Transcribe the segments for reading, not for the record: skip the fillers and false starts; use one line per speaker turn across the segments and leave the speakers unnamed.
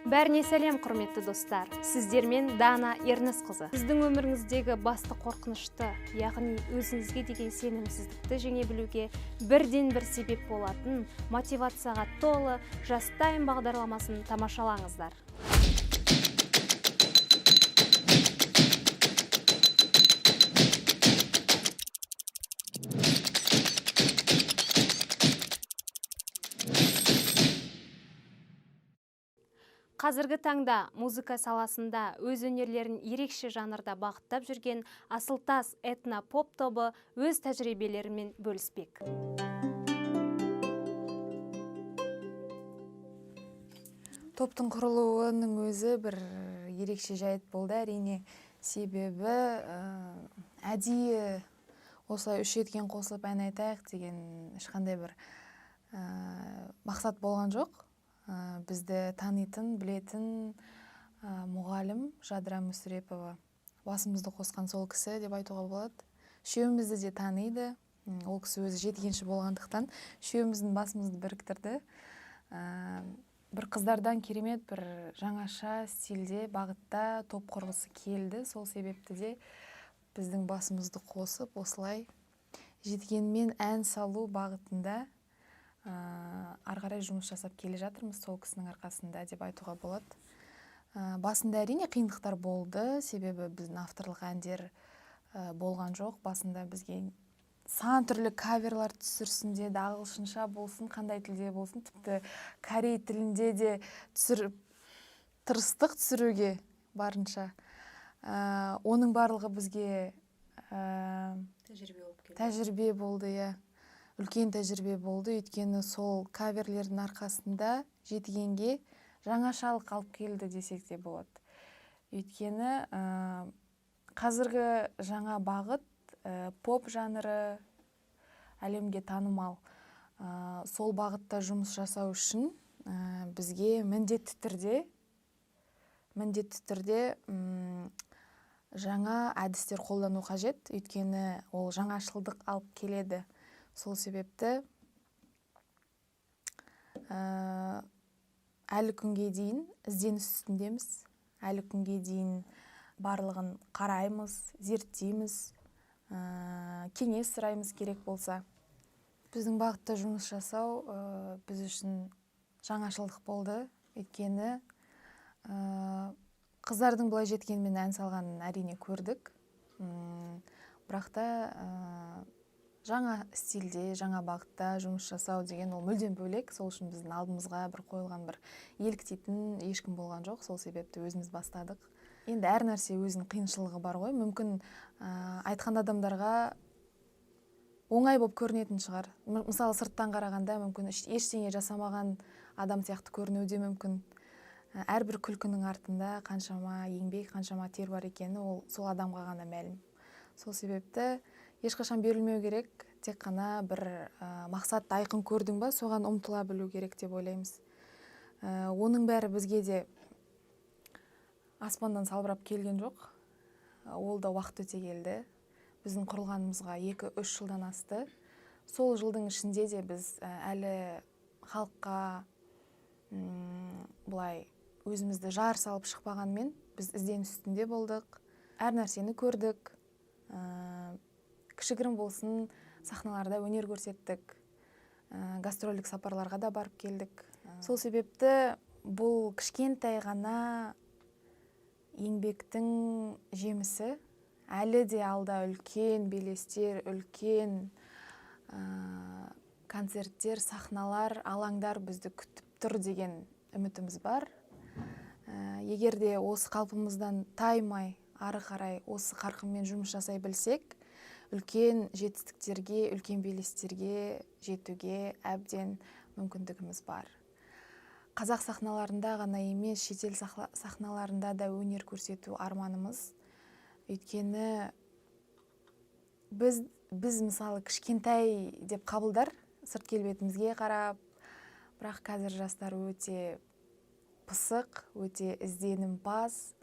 Бәріне сәлем, құрметті достар. Сіздермен Дана Ернісқызы. Сіздің өміріңіздегі басты қорқынышты, яғни өзіңізге деген сенімсіздікті жеңе білуге бірден бір себеп болатын мотивацияға толы Жастайым бағдарламасын тамашалаңыздар. Қазіргі таңда музыка саласында өз өнерлерін ерекше жанрда бағыттап жүрген Асылтас этно-поп тобы өз тәжірибелерімен бөліспек.
Топтың құрылуының өзі бір ерекше жайт болды, әрине. Себебі әдейі осылай үш еткен қосылып ән айтайық деген ешқандай бір мақсат болған жоқ. Бізді танитын, білетін мұғалім Жадыра Мүсірепова, басымызды қосқан сол кісі деп айтуға болады. Үшеумізді де таниды. Ол кісі өзі жеткенші болғандықтан үшеуміздің басымызды біріктірді. Бір қыздардан керемет бір жаңаша стильде, бағытта топ құрғысы келді. Сол себепті де біздің басымызды қосып, осылай жеткенмен ән салу бағытында ары қарай жұмыс жасап келе жатырмыз сол кісінің арқасында деп айтуға болады. Басында әрине қиындықтар болды, себебі біздің авторлық әндер болған жоқ. Басында бізге сан түрлі каверлар түсірсін деді, ағылшынша болсын, қандай тілде болсын, тіпті корей тілінде де түсіріп тырыстық түсіруге барынша. Оның барлығы бізге
тәжірибе болып келді.
Тәжірибе болды, иә. Үлкен тәжірибе болды, өйткені сол каверлердің арқасында жетігенге жаңашалық алып келді десек те болады. Өйткені қазіргі жаңа бағыт, поп жанры әлемге танымал. Сол бағытта жұмыс жасау үшін бізге міндетті түрде жаңа әдістер қолдану қажет, өйткені ол жаңашылдық алып келеді. Сол себепті әлі күнге дейін ізденіс үстіндеміз, әлі күнге дейін барлығын қараймыз, зерттейміз, кеңес сұраймыз керек болса. Біздің бағытта жұмыс жасау біз үшін жаңашылдық болды, өйткені қыздардың былай жеткенмен ән салғанын әрине көрдік. Бірақ та жаңа стильде, жаңа бағытта жұмыс жасау деген ол мүлдем бөлек. Сол үшін біздің алдымызға бір қойылған бір еліктейтін ешкім болған жоқ. Сол себепті өзіміз бастадық. Енді әр нәрсе өзінің қиыншылығы бар ғой. Мүмкін айтқан адамдарға оңай болып көрінетін шығар. Мысалы, сырттан қарағанда мүмкін ештеңе жасамаған адам сияқты көрінуі де мүмкін. Әрбір күлкінің артында қаншама еңбек, қаншама тер бар екені ол сол адамға ғана мәлім. Сол себепті ешқашан берілмеу керек, тек қана бір мақсатты айқын көрдің ба, соған ұмтыла білу керек деп ойлаймыз. Оның бәрі бізге де аспаннан салбырап келген жоқ. Ол да уақыт өте келді. Біздің құрылғанымызға 2-3 жылдан асты. Сол жылдың ішінде де біз әлі халыққа былай өзімізді жар салып шықпағанмен біз ізденіс үстінде болдық. Әр нәрсені көрдік. Кішігірім болсын сахналарда өнер көрсеттік, гастрольдік сапарларға да барып келдік. Сол себепті бұл кішкентай ғана еңбектің жемісі. Әлі де алда үлкен белестер, үлкен концерттер, сахналар, алаңдар бізді күтіп тұр деген үмітіміз бар. Егер де осы қалпымыздан таймай, ары қарай осы қарқынмен жұмыс жасай білсек, үлкен жетістіктерге, үлкен белестерге жетуге әбден мүмкіндігіміз бар. Қазақ сахналарында ғана емес, шетел сахналарында да өнер көрсету арманымыз. Өйткені біз мысалы кішкентай деп қабылдар, сырт келбетімізге қарап, бірақ қазір жастар өте пысық, өте ізденімпаз.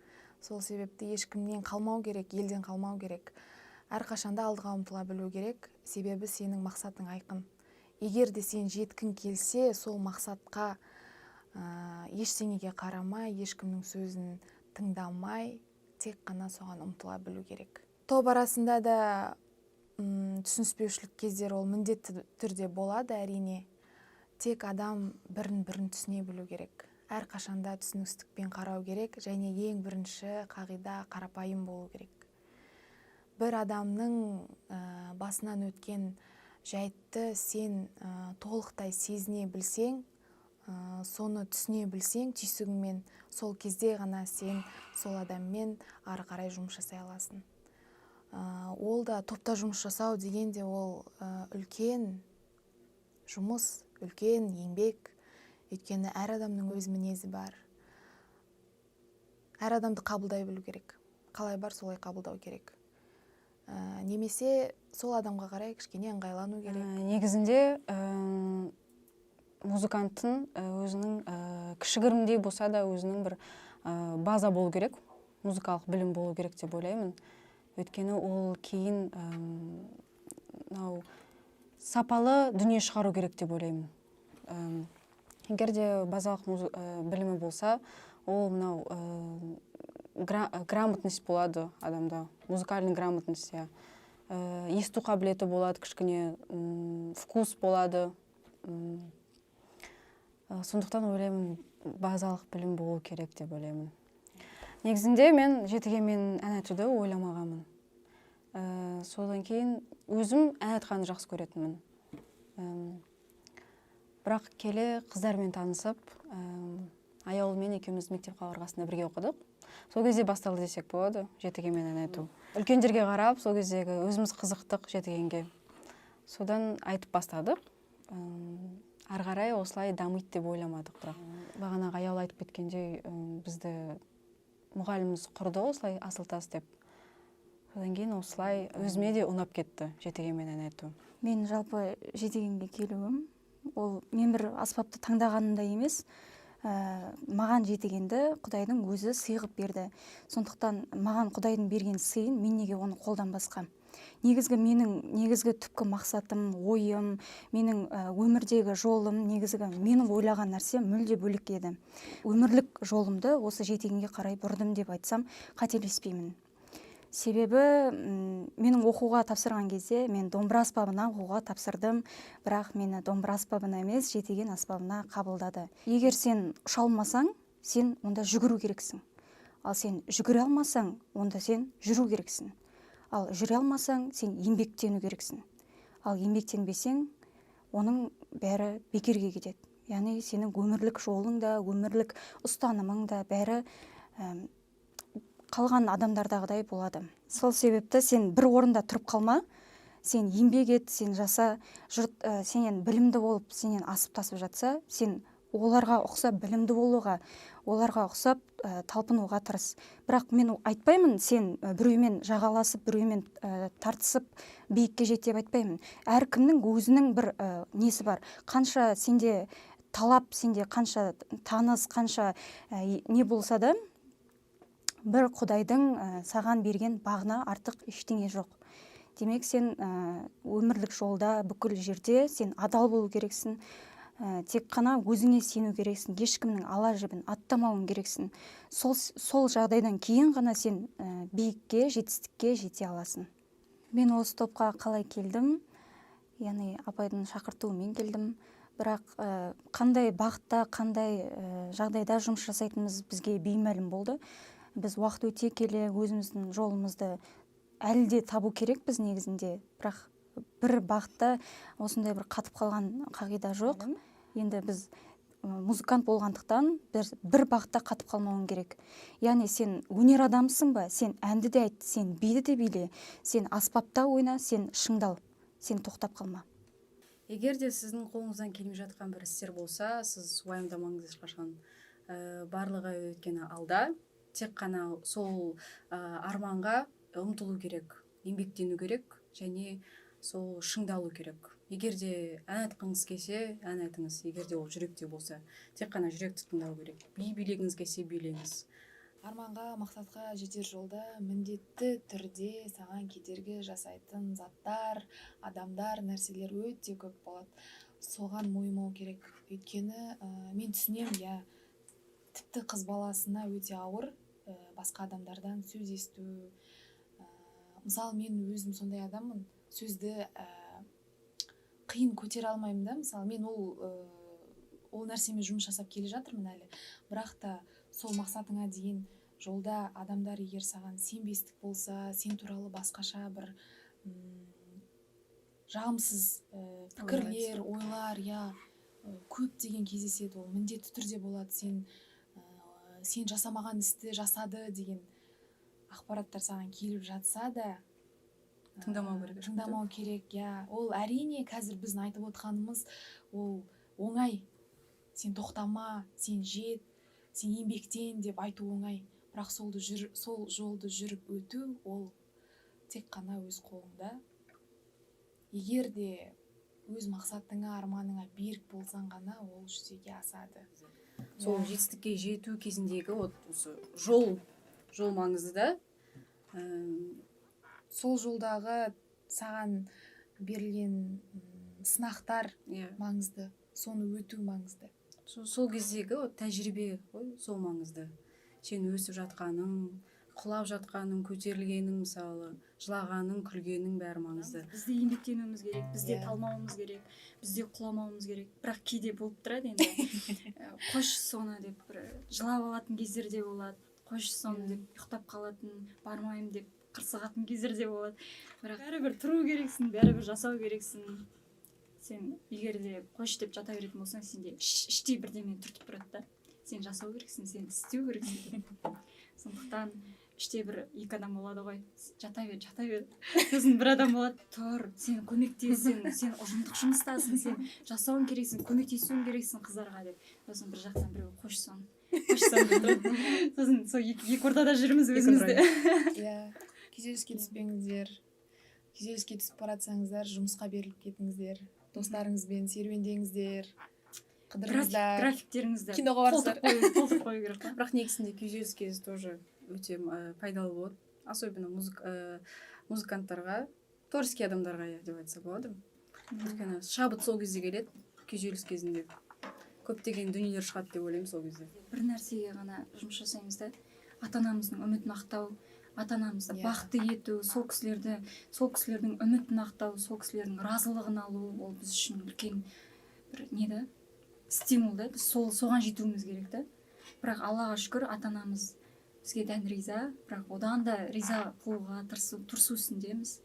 Сол себепті ешкімнен қалмау керек, елден қалмау керек. Әрқашанда алдыға ұмтыла білу керек, себебі сенің мақсатың айқын. Егер де сен жеткің келсе, сол мақсатқа Ештеңеге қарамай, ешкімнің сөзін тыңдамай, тек қана соған ұмтыла білу керек. Топ арасында да түсініспеушілік кездер ол міндетті түрде болады, әрине. Тек адам бірін-бірін түсіне білу керек. Әрқашанда түсіністікпен қарау керек және ең бірінші қағида қарапайым болу керек. Бір адамның басынан өткен жайтты сен толықтай сезіне білсең, соны түсіне білсең, түйсігіңмен, сол кезде ғана сен сол адаммен ары қарай жұмыс жасай аласың. Ол да топта жұмыс жасау деген де ол үлкен жұмыс, үлкен еңбек. Өйткені әр адамның өз мінезі бар. Әр адамды қабылдай білу керек. Қалай бар, солай қабылдау керек. Немесе сол адамға қарай кішкене ыңғайлану керек.
Негізінде музыканттың өзінің кішігірімдей болса да өзінің бір база болу керек, музыкалық білім болу керек деп ойлаймын. Өйткені ол кейін мынау сапалы дүние шығару керек деп ойлаймын. Егер де базалық білімі болса, ол мынау грамотность болады адамда, музыкальный грамотность, иә. Есту қабілеті болады кішкене, вкус болады. Сондықтан ойлаймын, базалық білім болу керек деп ойлаймын. Негізінде мен Жетігенмен ән айтуды ойламағанмын. Содан кейін өзім ән айтқанды жақсы көретінмін. Бірақ келе қыздармен танысып, Аяулмен екеуміз мектеп қабырғасында бірге оқыдық. Сол кезде басталды десек болады Жетігенмен ән айту. Үлкендерге қарап, сол кездегі өзіміз қызықтық Жетігенге. Содан айтып бастадық. Ары қарай осылай дамиды деп ойламадық бірақ. Бағанағы Аяул айтып кеткендей, бізді мұғаліміміз құрды осылай Асылтас деп. Содан кейін осылай өзіме де ұнап кетті Жетігенмен ән айту.
Мен жалпы Жетігенге келуім, ол мен бір аспапты таңдағанымда емес, маған Жетігенді Құдайдың өзі сыйғып берді. Сондықтан маған Құдайдың берген сыйын мен неге оны қолданбасқа? Негізгі менің негізгі түпкі мақсатым, ойым, менің өмірдегі жолым, негізгі менің ойлаған нәрсем мүлде бөлек еді. Өмірлік жолымды осы Жетігенге қарай бұрдым деп айтсам, қателеспеймін. Себебі менің оқуға тапсырған кезде мен домбыра аспабына оқуға тапсырдым, бірақ мені домбыра аспабына емес, Жетіген аспабына қабылдады. Егер сен ұша алмасаң, сен онда жүгіру керексің. Ал сен жүгіре алмасаң, онда сен жүру керексің. Ал жүре алмасаң, сен еңбектену керексің. Ал еңбектенбесең, оның бәрі бекерге кетеді. Яғни сенің өмірлік жолың да, өмірлік ұстанымың да бәрі қалған адамдардағыдай болады. Сол себепті сен бір орында тұрып қалма, сен еңбек ет, сен жаса, жұрт сенен білімді болып, сенен асып тасып жатса, сен оларға ұқсап білімді болуға, оларға ұқсап талпынуға тырыс. Бірақ мен айтпаймын, сен біреумен жағаласып, біреумен тартысып биікке жет деп айтпаймын. Әркімнің өзінің бір несі бар. Қанша сенде талап, сенде қанша таныс, қанша не болса да, бір Құдайдың саған берген бағына артық ештеңе жоқ. Демек, сен өмірлік жолда бүкіл жерде сен адал болу керексің. Тек қана өзіңе сену керексің, ешкімнің ала жібін аттамауың керексің. Сол жағдайдан кейін ғана сен биікке, жетістікке жете аласың. Мен осы топқа қалай келдім? Яғни апайдың шақыртуымен келдім. Бірақ қандай бағытта, қандай жағдайда жұмыс жасайтынымыз бізге беймәлім болды. Біз уақыт өте келе өзіміздің жолымызды әлі де табу керекпіз негізінде. Бірақ бір бағытта осындай бір қатып қалған қағида жоқ. Енді біз музыкант болғандықтан бір бағытта қатып қалмауың керек. Яғни сен өнер адамысың ба, сен әнді де айт, сен биді де биле, сен аспапта ойна, сен шыңдал, сен тоқтап қалма.
Егер де сіздің қолыңыздан келмей жатқан бір істер болса, сіз уайымдамаңыз ешқашан. Барлығы өйткені алда, тек қана сол арманға ұмтылу керек, еңбектену керек және сол шыңдалу керек. Егер де ән айтқыңыз келсе, ән айтыңыз. Егер де ол жүректе болса, тек қана жүректі тыңдау керек. Би билегіңіз келсе, билеңіз.
Арманға, мақсатқа жетер жолда міндетті түрде саған кедергі жасайтын заттар, адамдар, нәрселер өте көп болады. Соған мойымау керек. Өйткені мен түсінемін, иә, тіпті қыз баласына өте ауыр басқа адамдардан сөз есту. Мысалы, мен өзім сондай адаммын, сөзді қиын көтере алмаймын да. Мысалы, мен ол нәрсемен жұмыс жасап келе жатырмын әлі. Бірақ та сол мақсатыңа дейін жолда адамдар егер саған сенбестік болса, сен туралы басқаша бір жағымсыз пікірлер, ойлар, иә, көптеген кездеседі, ол міндетті түрде болады. Сен жасамаған істі жасады деген ақпараттар саған келіп жатса да,
тыңдамау керек.
Тыңдамау керек, иә. Ол әрине қазір біздің айтып отқанымыз ол оңай. Сен тоқтама, сен жет, сен еңбектен деп айту оңай. Бірақ сол жолды жүріп өту ол тек қана өз қолыңда. Егер де өз мақсатыңа, арманыңа берік болсаң ғана ол жүзеге асады.
Сол жетістікке жету кезіндегі вот осы жол маңызды да.
Сол жолдағы саған берілген сынақтар маңызды, соны өту маңызды.
Сол кездегі вот тәжірибе ғой, сол маңызды. Сен өсіп жатқаның, құлап жатқаның, көтерілгенің, мысалы, жылағаның, күлгенің бәрі маңызды.
Біз де еңбектенуіміз керек, біз де талмауымыз керек, біз де құламауымыз керек. Бірақ кейде болып тұрады енді. Қош соны деп бір жылап алатын кездер де болады. Қош соны деп ұйықтап қалатын, бармаймын деп қырсығатын кездер де болады. Бірақ бәрібір тұру керексің, бәрібір жасау керексің. Сен егер де қош деп жата беретін болсаң, сенде іштей бірдеме түртіп тұрады да. Сен жасау керексің, сен істеу керексің. Сондықтан іште бір екі адам болады ғой. Жата бер, жата бер. Сосын бір адам болады, тұр, сен көмектес, сен ұжымдық жұмыстасың, сен жасауың керексің, көмектесуің керексің қыздарға деп. Сосын бір жақтан біреу қош сон, қош сон деп тұрады. Сосын сол екі ортада жүрміз өзіміз де.
Иә, күйзеліске түспеңіздер. Күйзеліске түсіп бара жатсаңыздар, жұмысқа беріліп кетіңіздер. Достарыңызбен серуендеңіздер, қыдырыңыздар.
Графиктеріңізді
Киноға барыңыздар.
толтырып қою керек қой.
Бірақ негізінде күйзеліс кезі тоже өте пайдалы болады. Особенно музыканттарға, творческий адамдарға деп айтса болады. Өйткені шабыт сол кезде келеді, күйзеліс кезінде. Көптеген дүниелер шығады деп ойлаймын сол кезде.
Бір нәрсеге ғана жұмыс жасаймыз да, ата-анамыздың үмітін ақтау, ата-анамызды бақытты ету, сол кісілердің үмітін ақтау, сол кісілердің разылығын алу, ол біз үшін үлкен бір не да, стимул да, біз соған жетуіміз керек та. Бірақ Аллаға шүкір, ата-анамыз бізге дән риза, бірақ одан да риза қылуға тырысу үстіндеміз.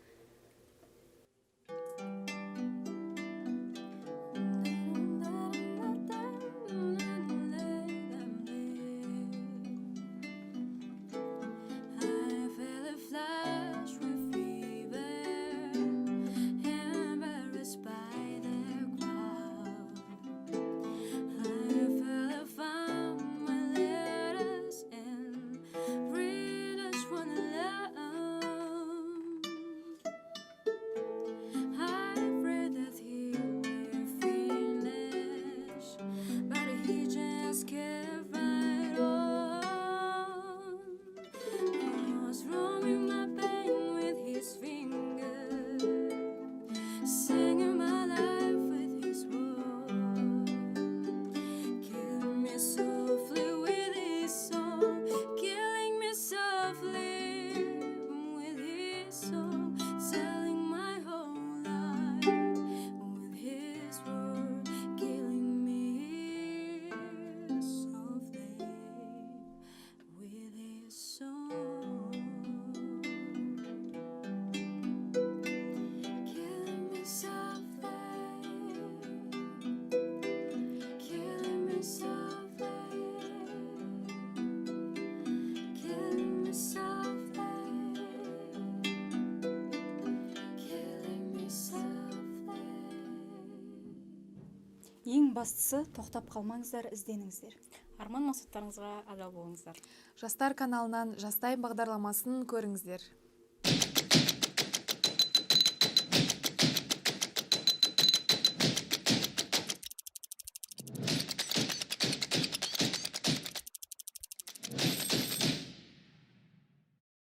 Ең бастысы, тоқтап қалмаңыздар, ізденіңіздер.
Арман мақсаттарыңызға адал болыңыздар.
Жастар каналынан Жастайым бағдарламасын көріңіздер.